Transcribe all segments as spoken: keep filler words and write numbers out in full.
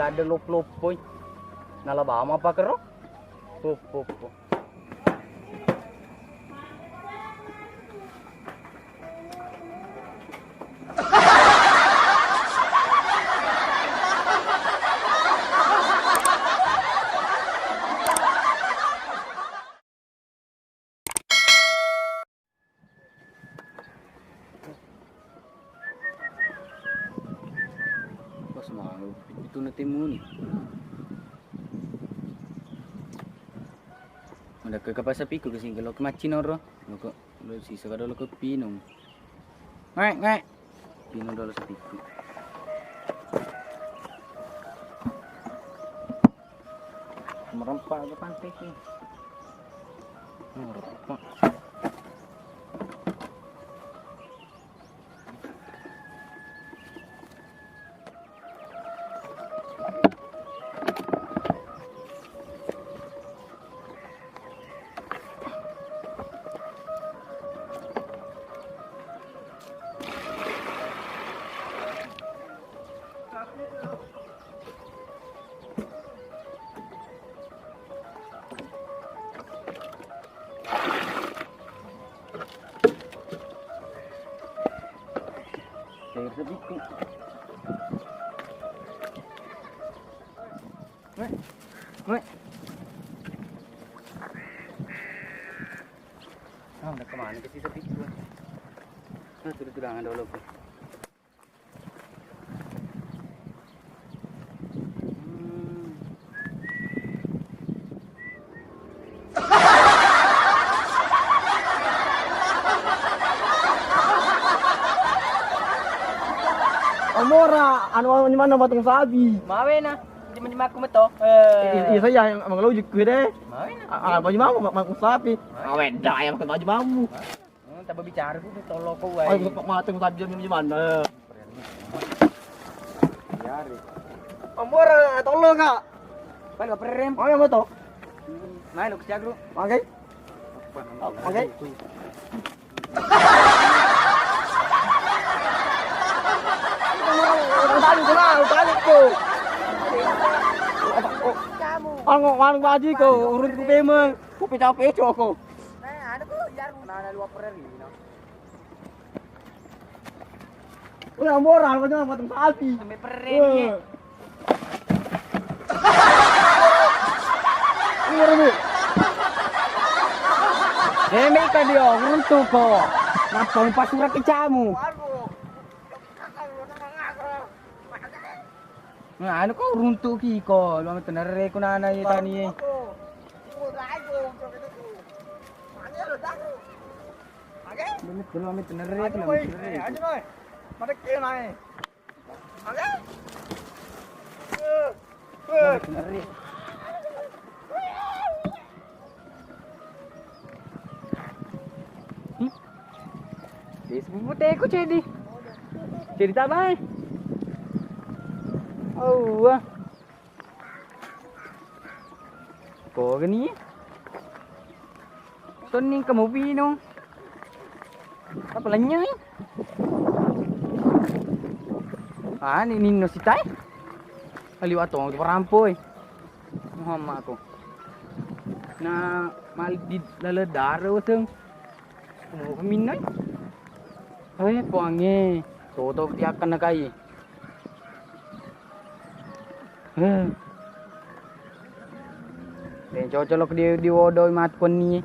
Ada lop-lopoi. Nala bama pakero. Pop, pop, pop. Pas mau itu nanti muni. Udah ke kapal sapiku ke sini, kalau ke macinoro, lo kok lo sisa kada lo ke pinung. Ngek, ngek. Pino dolo sapiku. Merempak ke pantai ki. Merempak. Sayur sapiku. Weh, weh. Ah, udah kemana ke si sapiku? Ah, sudah tudangan dulu. Amora, anu, anu, mana matang sapi? Mawena, jema-jema aku meto. Eh. Iya, iya, saya yang mengeluh juga deh. Mawena. Ah, ah, baju mamu, ma-, matang sapi. Mawena. Awet, dah, yang pakai baju mamu. Hmm, tambah bicara ku toloko wae. Ayo, Pak, mate ku saja minum di mana? Biar. Amor, tolong, Kak. Balik perem. Oh, yang betul. Main aku siagro. Oke. Oke. Tali, tali, tali, tuh. Kamu. Anu, anu, baji ko, urut ku pemeng. Ku pecah-pecah ko. Nah, ada tuh, jarum. Nah, ada dua perem, no. Weh, amboran, macam apa tuh sapi? Sampai perem, weh. Iya, Rumi. Demi ka dia, runtuh ko. Ngapa lupa surat kecamu? Nah, anu ko runtuh ki ko, lu ame tenere ko nana ye tani ye. Bener, bener, ame tenere ko, ame tenere. Ame tenere. Hmm? Di sepupu teko cedi. Cedi tabai. Oh, wah. Ko geni? Tonning kamu pinung. Apa lanyai? Ah, ni ninno sitai. Aliwa tong parampoi. Muhammad aku. Na mal di lale dare useng. Mau keminnai. Hei, puange. Toto tiakan nakai. Heh. Deng cocok di, di wodo mat konni.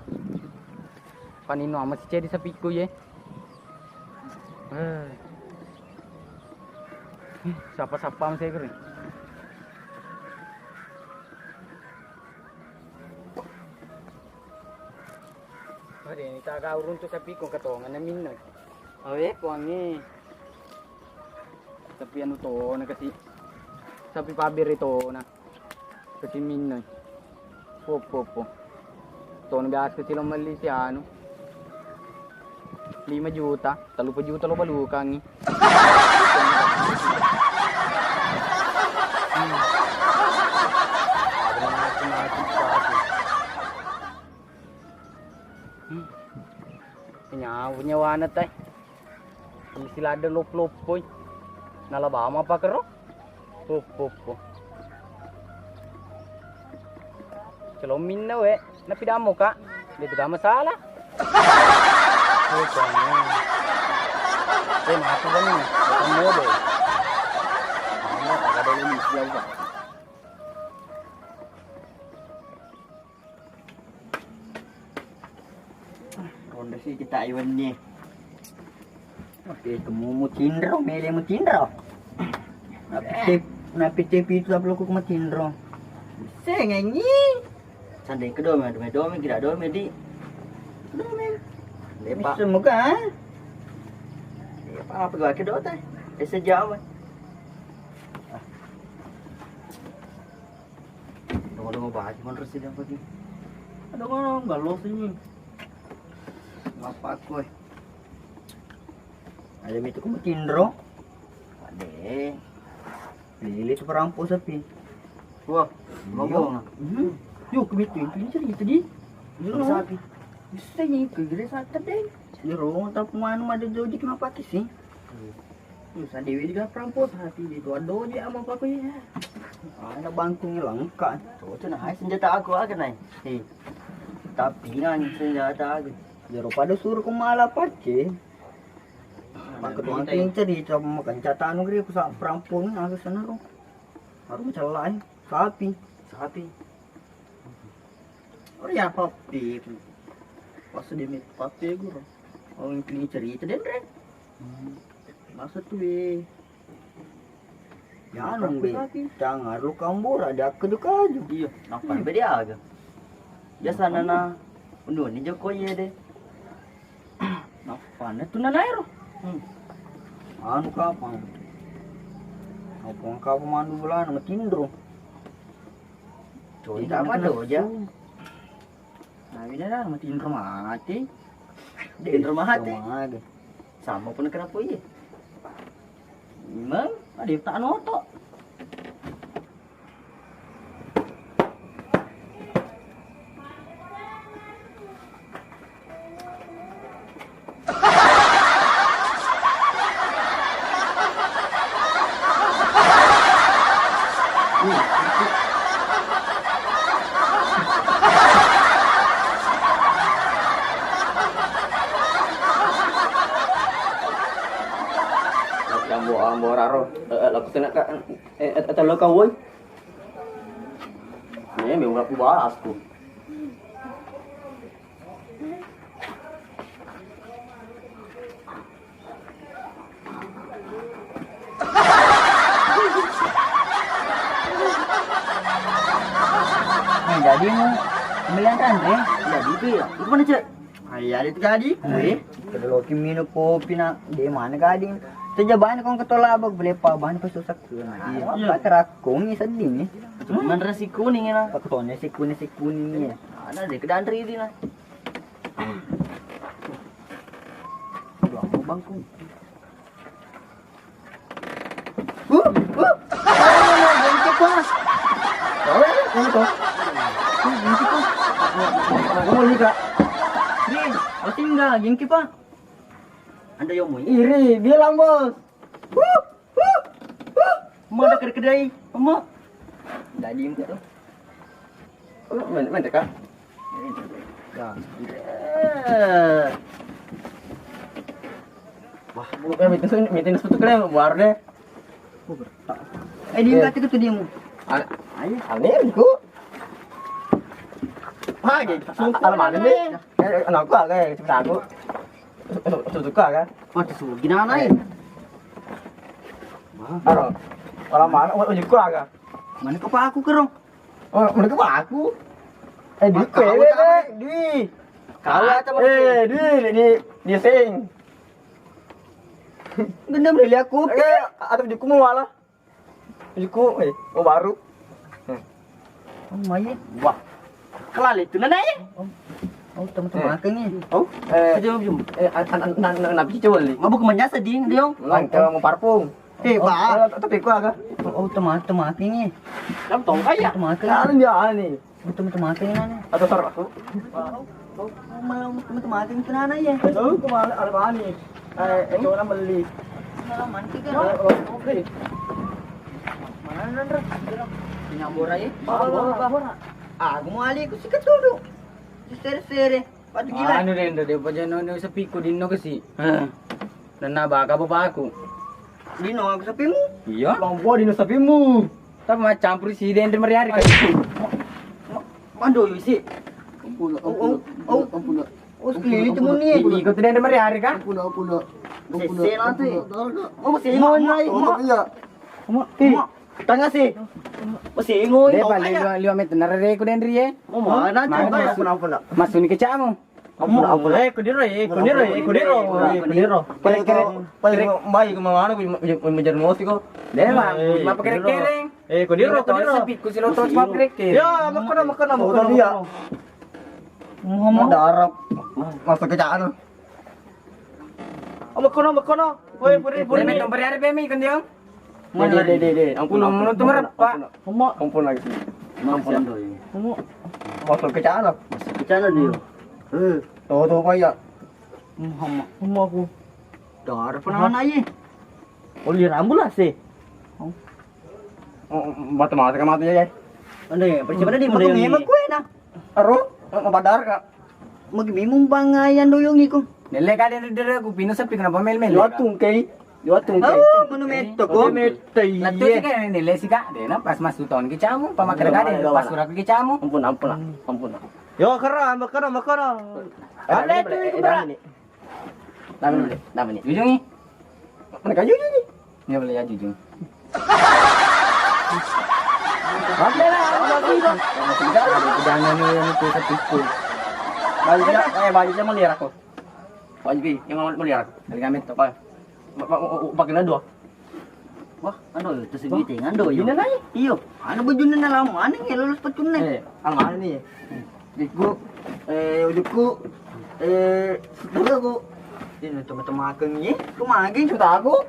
Panino ama si cedi sapiku ye. Heh. Sapa-sapa masih kering. Ade, ni taga uruntu sapiku katongan na minno. Awe, puangi. Tapi anu tona kasi. Sapi pabere tona. Kasi minno. Poppo, poppo. Tona biasa kasi lo melli si anu. Lima juta, tellu juta lo balukangi. Hmm. Nyawa, nyawana tai. Isi ladde lop-lopoi. Nala bama pakero. Poppo, poppo. Kalau minna we, napidammo ka, de tu masalah. Eh, kau ni. Eh, mati kan ni. Bukan mode. Kamu agak dulu ni siapa? Ronda si kita iwan ni. Oke, temu mutinro, mele mutinro. Napite, napite pitu apa lo ku mutinro. Sengengi. Sandai kedo me, me do me, kira do me di. Kedo me. Lepa. Bisa muka, ha? Lepa apa gua kedo teh? Ese jam. Dongo-dongo baju menurut sih dapat ni. Ada mana galos ini? Apa aku eh? Ada mitu ku mutinro. Ade. Lili tu perampo sapi. Wah, mabong. Hmm. Yo, kemitu itu ni cerita di. Sapi. Bisa ni ke gere sapi deh. Yo, tapi mana ada jauh dikit apa sih? Nusa dewe juga perampo sapi di tua doji ama paku ya. Ada bangkung lengkap. Tuh, tuh, nah, senjata aku akan naik. Hei. Tapi nang senjata aku. Jero pada suruh ku malah pakai. Pakai tuang pinter di coba makan catanu gede ku sa perampo ni aku sana ro. Baru mencelain sapi. Sapi. Oh ya papi. Pas dia mit papi guru. Oh ini cerita den re. Masa tuh eh. Ya nung be. Jangan lu kambur ada aku duka aja. Iya, napa be dia aga? Biasa nana. Unduh ni Joko iya deh. Napana tu nanaero? Hmm. Anu kapang. Apa kapang mandu bulana matinro. Coli tak apa do aja. Nah, ini dah matinro mati. Tinro mati. Sama pun kenapa iya? Memang ada tak noto. Ambo ambo raro, eh, eh, laku senak ka, eh, eh, eh, telo ka woi. Ini memang aku balas ku. Nah, jadi mu pembelian kan, eh? Jadi itu ya. Itu mana, Cek? Ayya, itu jadi. Eh, kada loki minum kopi na, de mana gading. Teja bani kong ketola abang belepa bani pasusak. Iya. Apa kerakung ni sedih ni. Cuman resi kuning ya. Paketone si kuning si kuning ya. Ada deh kedan ridi nah. Dua bangku. Huh, huh. Gengke, Pak. Tahu ya, mana tuh? Huh, gengke, Pak. Kamu nih, Kak. Di, tinggal gengke, Pak. Anda yang mau iri, bilang, Bos. Huh, huh, huh. Mana kedai-kedai, Emak? Tadi tuh. Main, main, Kak. Ya. Wah, bukan meeting, meeting seperti kalian, buar deh. Eh, dia nggak tuh dia mu. Ayo. Aneh, ku. Pagi, alamat ini. Eh, anakku, kayak cerita aku. Suka kan? Waduh, suka gimana ya? Aro, kalau mana? Ujuk aku. Mana ke paku kerong? Oh, mana ke paku? Eh, di Maka pewe, awet deh, apa? Di. Kalah sama eh, di, di, di sing. Gendam dari aku. Eh, atau di kumu malah. Di ku, eh, oh baru. Oh, mai. Wah. Kelali itu nana eh. Oh, oh, teman-teman makan nih. Oh, eh, jom, jom. Eh, an, an, an, an, an, nabi coba li. Mabuk menyasa ding, Diong. Lang, ke mau parfum. Eh, oh, Pak. Eh, tapi ku aga. Oh, teman-teman makan nih. Kamu tahu kaya? Teman makan. Kan dia ani. Teman-teman makan nih. Atau taruh aku. Malam teman-teman makan itu nana ya. Tahu kemana ada bani. Eh, eh, coba beli. Malam mandi kan. Oh, oh, oke. Mana nandra? Nyambur aja. Bawa, bawa, bawa. Aku mali ku siketudu. Sere-sere. Patu gila. Anu, Denre, de' paja no, no sepiku dinno kasi. Heh. Nenna baka bapaku. Dinno aku sepimu? Iya. Bang, gua dinno sepimu. Tapi macam presiden di meriari kan. Ma-, ma-, mando isi. Ampun, oh, ampun, oh, ampun. Oh, sekeliling cuma ni. Ikut Denre meriari kan? Ampun, ampun. Sese nanti. Oh, masih mau, mau, iya. Mau, eh. Mau. Tangase. Masih ngoi. De' bali liwa, liwa meter narere ku Denre ye. Oh, mana? Mana? Ampun, ampun, ampun. Masuni kecamu. Ampun, ampun. Eh, kudiro, eh, kudiro, eh, kudiro, eh, kudiro. Paling, paling, paling baik ke mana, ku menjadi mosi ko. De' bang, eh, mau pakai kudiro. Kereng. Eh, kudiro, kudiro. Sepiku si lo to mau pakai kereng. Ya, makan, makan, makan, makan. Muhammad darah. Masuk ke sana. Oh, makan, makan. Woi, puri, puri. Ini nomor hari pemi kan dia? De', de', de', de', de'. Ampun, ampun, ampun, ampun, ampun. Ampun lagi sih. Ampun. Masuk ke sana. Masuk ke sana dia. Eh. Tuh, tuh, kaya. Muhammad. Muhammad aku. Dar pernah anak ye. Oli rambu lah sih. Oh, mata-mata kan mata ya. Ande, percaya pada di mana memang kue nah. Aro, mapadar ka. Magi mimung bang ayang doyong iku. Nelle ka de' dere ku pino sepi kenapa mel-mel. Yo tungkei. Yo tungkei. Oh, manu metto ko. Metto, iya. Latu sih kan nelle sih ka. De' na pas masuk tahun ke camu, pamakar ka de' pas surat ke camu. Ampun, ampun lah. Ampun lah. Yo kera, makana, makana. Ada itu, itu berat. Dame ni, dame ni. Jujung ni. Mana ka jujung ni? Ini boleh ya jujung. Jangan ni yang itu satu. Balik ya, eh balik ya mau lihat aku. Balik ni, yang mau lihat aku. Dari kami tu. Balik. Pakai dua. Wah, ando itu segitiga ando yo. Gina nai? Iyo, anu bajunna na lama ane nge lulus pacunna. Eh, ang anu ni. Dikku, eh, udukku, eh, sutaku. Ini teman-teman ye, ku magi sutaku.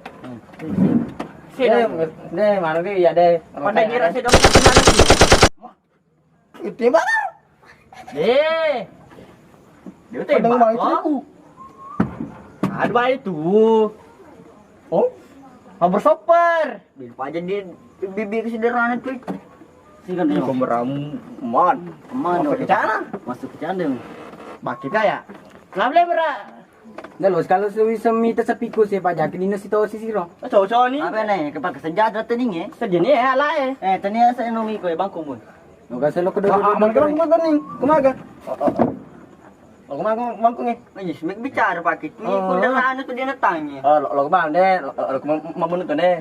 Sini, deh, mana dia ya deh. Pandai ngira sih dong. Itu mana? Eh. Dia tembak. Aku. Ada baik tu. Oh? Kompor super. Bil paja di bibir sederhana tu. Sih kan dia. Kompor ramu man. Man. Masuk ke sana. Masuk ke sana. Baki kaya. Kenapa le berak? Nalo, kalau semi tesepiku sih pajak dino sitosi siro. Cocok ni. Apa nih? Kepake senjata tadi nge. Sejenis ya lah eh. Eh, tadi saya nungi kue bangku mun. Lo kasih lo kedua. Ah, ah, bangku, bangku, bangku ni. Kumaga? Oh, oh, oh. Oh, kumaga bangku ni. Ayo, semek bicara pakai tu. Oh. Kundalan itu dia natanya. Oh, lo, lo kemana deh? Lo, lo kemana, mau bunuh tuh deh?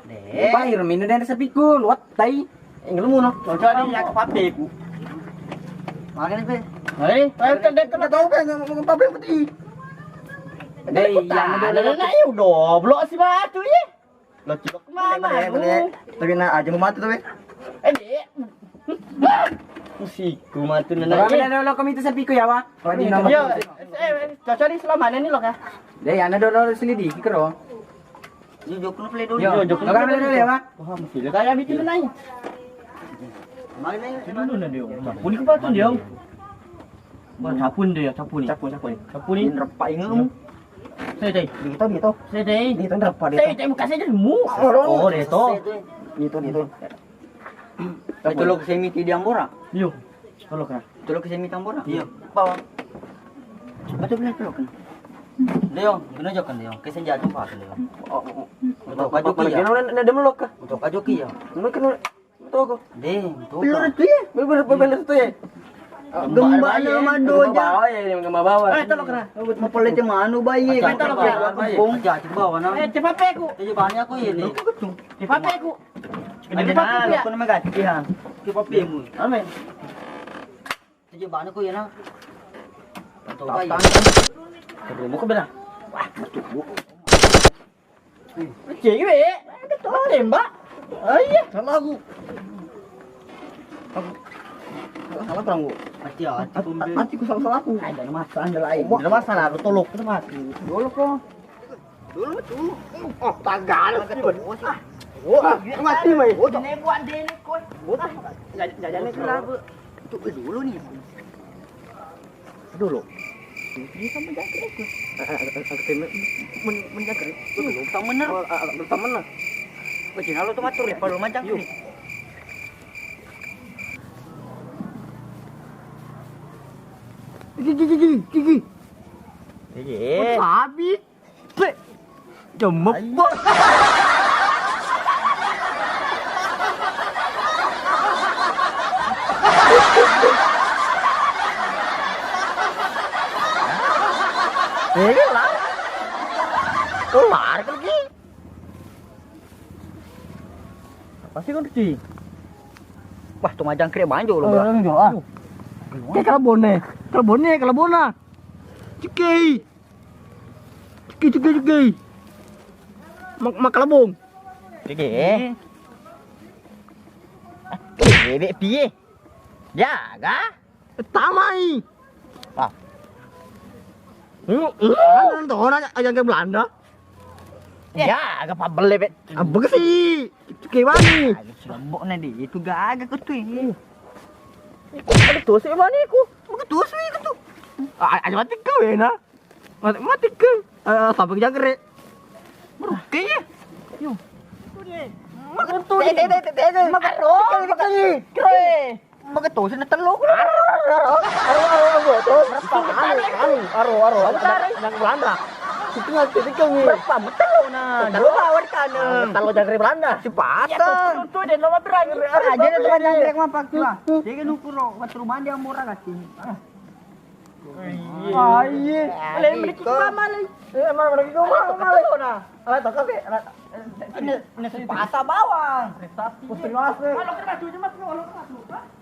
Deh. Apa irmino dari sepiku, luat tai. Inggil muno. Cocok ni ya kepapeku. Makanya pe. Hei, ayo kan dia kena tahu kan mau kepape peti. Deh, iya, ada na yo goblok si batu ye. Lo cilok mana? Boleh, boleh. Tapi na aja mau mati tapi. Eh, dek. Musiku matu nana. Berapa dulu kami itu sepiku ya, Wa? Yo, eh, cocok ni selama ini lo kah? Deh, ana dulu selidiki kero. Yo, jokno play dulu. Yo, jokno play dulu ya, Pak. Wah, mesti le kaya bikin nai. Mari nai. Dulu na dia. Capun ke patun dia. Wah, capun dia, capun ni. Capun, capun. Capun ni. Ini repak ingat kamu. Saya tadi. Dia tahu, dia tahu. Saya tadi. Dia tahu repak dia. Saya tadi bukan saya mu. Oh, dia tahu. Dia tahu, dia tahu. Itu lo semi ti di Ambora. Yo. Tolok ya. Tolok ke semi Tambora. Iya. Bawa. Betul betul tolok. Leong, kena jok kan Leong. Kesen jatuh pak Leong. Oh, oh, oh. Betul kaju ki ya. Kena na dem lok ka. Betul kaju ki ya. Kena kena toko. Deh, betul. Betul tu ya. Betul betul betul tu ya. Gemba nama doja. Bawa ya, gemba bawa. Eh, tolok kena. Mau pole cemanu bayi. Tolok ya. Aja coba wana. Eh, cepat peku. Aja banyak aku ini. Cepat peku. Ada apa ya? Aku nama ganti ha. Ki papemu. Ame. Tujju bana ku yana. Tau kai. Rumah ku bela. Wah, betul. Cewek, ada tolong tembak. Oh iya, salah aku. Salah terang gua. Hati-hati. Hati ku salah, salah aku. Ada masalah, ada lain. Ada masalah, lu tolok. Ada mati. Tolok kok. Dulu tuh. Oh, tagal. Wah, mati mai. Ini buat dene koi. Jajan kerabu. Tuh dulu nih. Dulu. Ini kan menjangkrik aku. Men menjangkrik. Belum tahu bener. Belum tahu bener. Bajin lo tuh matur ya, kalau menjangkrik. Iya. Gigi, gigi, gigi. Gigi. Sabi. Pe. Jemmek, Bos. Ini lah. Oh, lari lagi. Apa sih, Kun? Wah, tu majang krek banjo lo, Bro. Banjo, ah. Kayak kelebon nih. Kelebon nih, kelebon nah. Cekei. Cekei, cekei, cekei. Mak, mak kelebon. Cekei. Bebek piye? Jaga. Tamai. Ah. Hmm, hmm. Kan orang tuh orang aja ke Belanda. Ya, agak pabel, Bet. Apa sih? Itu kayak mana? Lagi celebok nih, di. Itu gaga kau tuh ini. Ada tuh sih mana aku? Bukan tuh sih itu. Ah, aja mati kau ya, nah. Mati, mati kau. Eh, sampai jangkrik. Merukai ya. Yo. Itu deh. Makan tuh. Deh, deh, deh, deh, deh. Makan tuh. Keren. Mageto sini telu. Aro, aro, aro, aro, aro, aro, aro, aro, aro, aro, aro, aro, aro, yang Belanda. Itu nggak jadi kami. Berapa? Telu nah. Telu bawa di sana. Telu jangkrik Belanda. Sepasang. Itu tuh dia nama berani. Aja dia berani jangkrik mah, Pak. Lah, dia kan ukur, oh, waktu rumah dia murah kasih. Iya. Ah, iya. Lain mereka mama lain. Eh, emang mereka mama lain. Nah, alat apa, Be? Alat ini, ini sepasang bawang. Putus masa. Kalau kena tujuh mas, kalau kena tujuh.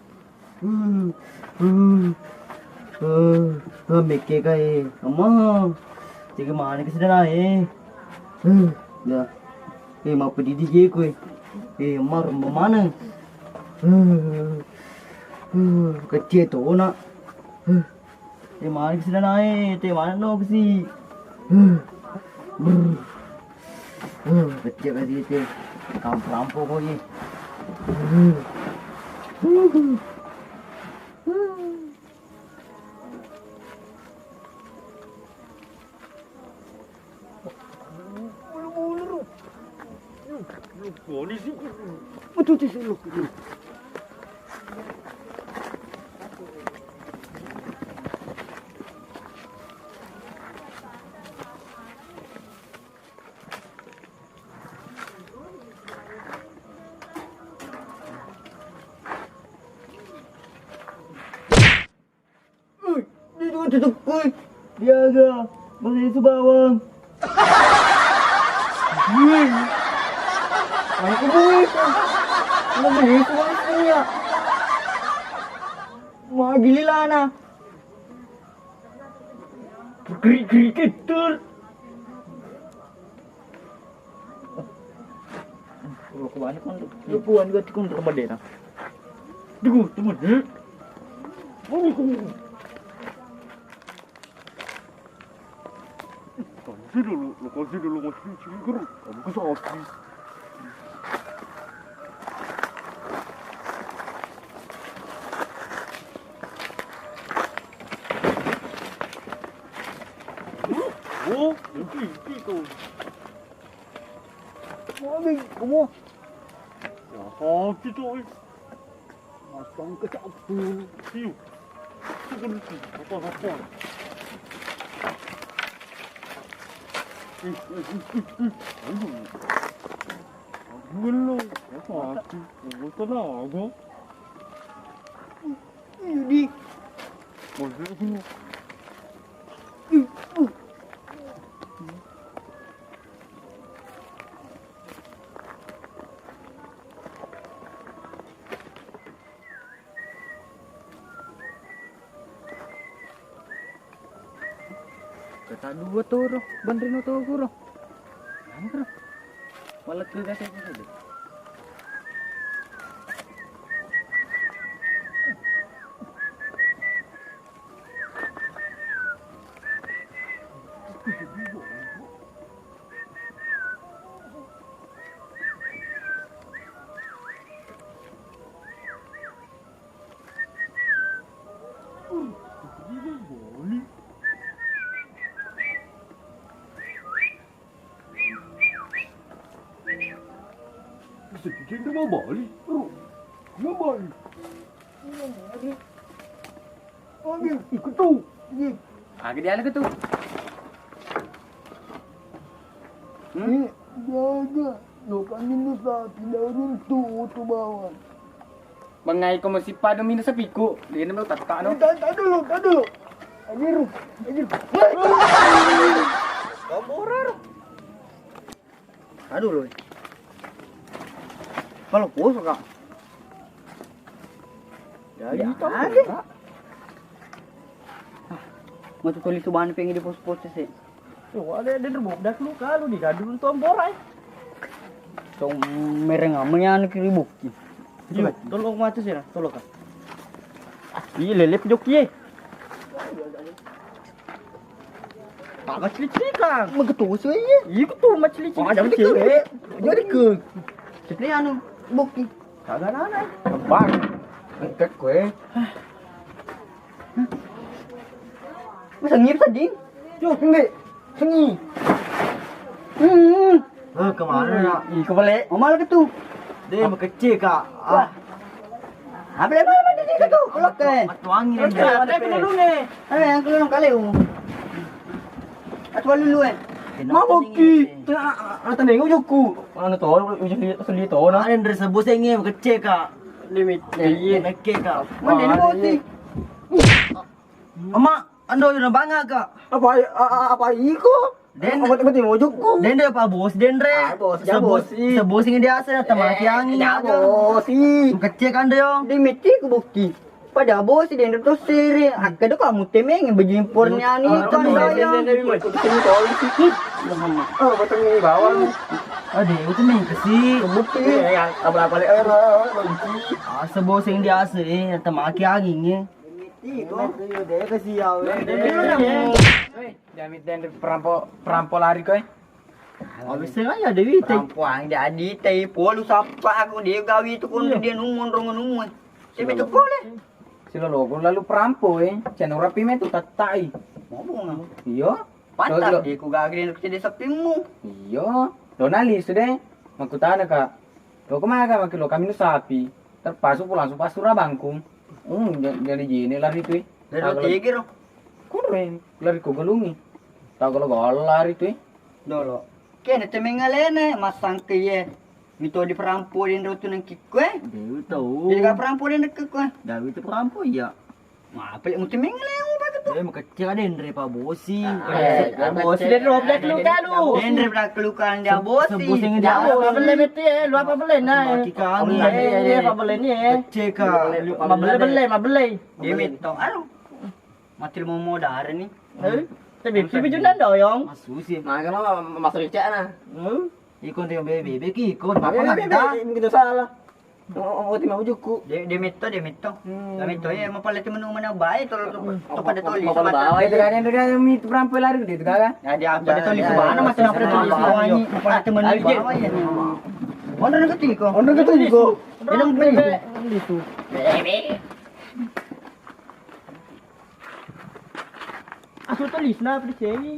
Hmm, hmm, eh, eh, mekke kae. Amma, tiga mana ke sedana, eh? Eh, ya. Eh, mau pedidi je kue. Eh, amma, rumah mana? Eh, eh, kecil tu, nak. Eh. Te maneng si nanae, te maneng no si. Huh. Huh, kecil kali te. Kamprampo ko ye. Huh. Huh. Ui, dia juga tutup, ui. Dia aga, Bang Yesus bawang. Ui. Aku bui. Bang Yesus bawang punya. Mau gililana. Geri-geri ketul. Lo kuwani kon, lo kuwani gati kon temedena. Dugu, temede. Kasi dulu, lo kasi dulu, kasi cinggur. Kamu kesal. Oh, itu, itu tuh. Mami, kamu. Ya, sakit tuh. Masang ke campur. Iyo. Itu kan itu. Apa, apa? Eh, eh, eh, eh, eh. Aduh. Aduh, lo. Apa, apa? Lo tenang aja. Ini. Kata dua toro, banrino toro. Nangkro. Malah ke kata itu. Bisa bikin rumah Bali, bro. Rumah Bali. Ambil, ikut tuh. Aga dialek tu? Hmm? Eh, jaga. Lo kami nusa tidak runtuh tu bawah. Bangai ko masippa do minus sapiku. Dia nembel tatta no. Eh, tak, tak dulu, tak dulu. Ajiru, ajiru. Kamu orang. Aduh, loh. Kalau kosong, Kak. Jadi, ya, tahu, ada. Kak. Ah, mau tulis tuh bahan pengen di pos-pos sih. Tuh, ada, ada rebuk dah lu kalau di gaduh tuh borai. Tong mereng amanya anu kiri bukti. Yuk, tolong mati sih, nah. Tolong, Kak. Ah, iya, lelep joki, eh. Pak, macili-cili, Kang. Magetu sih, iya. Iya, betul, macili-cili. Oh, ada betul, eh. Jadi ke. Cipli anu, bukti. Kagak nana. Bang, engket kue. Masa ngip tadi? Yo, ini. Sini. Hmm. Eh, kemana ya? Ih, kebalik. Oh, malah ketu. Deh, makecil, Kak. Ah. Apa lebar mana di situ? Kelok, eh. Matu angin. Ada dulu nih. Eh, yang kelulung kali, uh. Atu lulu, eh. Mabok ki. Ata nengo jokku. Anu to, ujung li, seli to na. Ada dari sebusenge makecil, Kak. Limit. Iya, makecil, Kak. Mana ini moti? Emak, ando yuna banga, Kak. Apa, a-, a-, apa iko? Den, apa tempat mau jokku? Dendre apa bos, dendre? Ah, bos, ya, bos, sih. Sebos ini biasa, temaki angin ya, Kak. Bos, sih. Makecil kan, Deo? Di miti ku bukti. Pada bos, dendre to sere. Akka do kamu temeng baju impornya ni, ah, kan, ah, saya. Oh, betul ini bawang. Ada itu main kesi. Bukti. Iya, ya, apa-apa, eh, eh, eh, eh. Ah, sebos yang biasa, eh, temaki angin, eh. Iko, deh, kasih ya, weh. Deh, deh, deh. Weh, jamit den perampo, perampo lari koe. Habis saya ya Dewi teh. Perampo ang jadi teh polu sapa aku dia gawi itu kon dia numon rongo numon. Saya betul pole. Silo logo lalu perampo, eh. Channel rapi me tu tatai. Ngomong. Iya. Pantas dia ku gawi den kecil sepimmu. Iya. Donali sudah. Makutana, Kak. Lo kemana, Kak? Makin lo kami nu sapi. Terpaksa pulang, langsung pas surabangku. Hmm, ja-, jadi jene lari tu, eh. Dari lo tigi ro. Kudu, eh, lari ko galungi. Tau kalau gol lari tu, eh. Dolo. Kene te mengalene, masang ke ye. Mito di perampo di ndo tu nang kikku, eh. Dewi tahu. Jadi ka perampo di ndo kikku, eh. Dewi tu perampo, iya. Mapele mutu mengleu batu tu. Eh, makecil ka denre pa bosi. Ah, eh, bosi denre pa keluka lu. Denre pa keluka dia bosi. Sebuseng dia bosi. Apa belle meti, eh, lu apa belle nah, eh. Kami. Eh, eh, apa belle ni, eh. Kecil ka. Mabelle belle, mabelle. Dia metong, aduh. Mati mau modar ni. Eh, tapi pipi junan doyong. Masusi. Maga mama masuk cek nah. Hmm. Iko dia bebe, bebe ki, iko. Apa nak kita? Kita salah. Oh, oh, oh, ti mau jukku. De, de metto, de metto. Hmm. De metto, eh, mau pale temen mana bae, tolo, to, to pada toli. Mau pale bawa itu kan, itu kan, mi itu perampe lari, itu kan. Ya, dia apa? Pada toli semana, masih apa toli semana ini? Pada temen bawa ya. Onda nang ketiga. Onda nang ketiga. Dia nang beli. Bebe. Aku tulis na apa di sini?